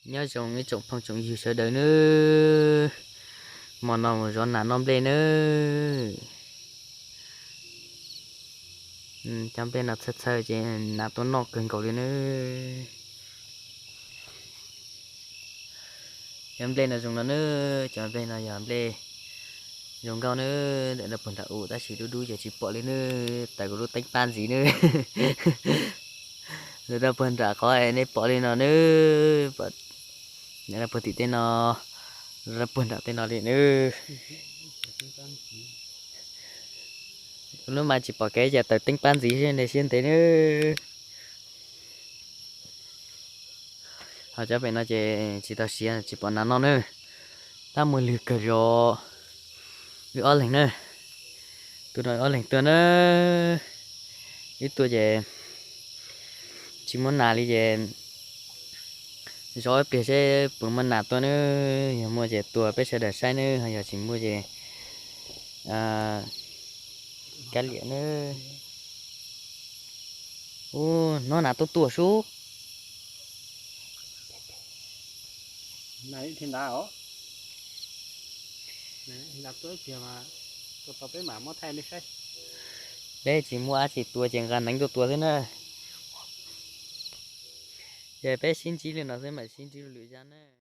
Nyob zoo ib tsoom phooj tsoom ywg sawv daws nawb, hmo no mus zov nas noj nplej nawb. Cov nplej no txhawj txhawj ces nas tuaj noj kawg nkaus li nawb. Cov nplej no zoo no nawb, cov nplej no yog nplej zoo nkauj nawb, ntawm rau puag nram u tab sis dub dub ces tsis pom li nawb, tawm kuv lub teeb pab ntxiv nawb. Ntawm rau puag nram qhov nej pom li no nawb, ntawm rau puag tim tej no, rau puag nram tej no li nawb. Lub mas tsis pom kev ces tawm teeb pab ntxiv nte siab ntev nawb. Ho cov pem no ces tsis tau siav tsis pom nas noj nawb. Tab muaj lwg kawg zos, wb ob leeg na, tus no wb ob leeg tuaj na. Wb tuaj ces tsis muaj nas li ces zov ib pliag seb puas muaj nas tuaj nawb, yog muaj ces tua peb sawv daws saib nawb, ho yog tsis muaj ces kav liam nawb. Ub, hnov nas tuaj tuaj sub. Peb tsis muaj dab tsi tua ces nqa neev tuaj tua xwb na. Ces peb sib ntsib li no xwb mam sib ntsib lwm zaj na.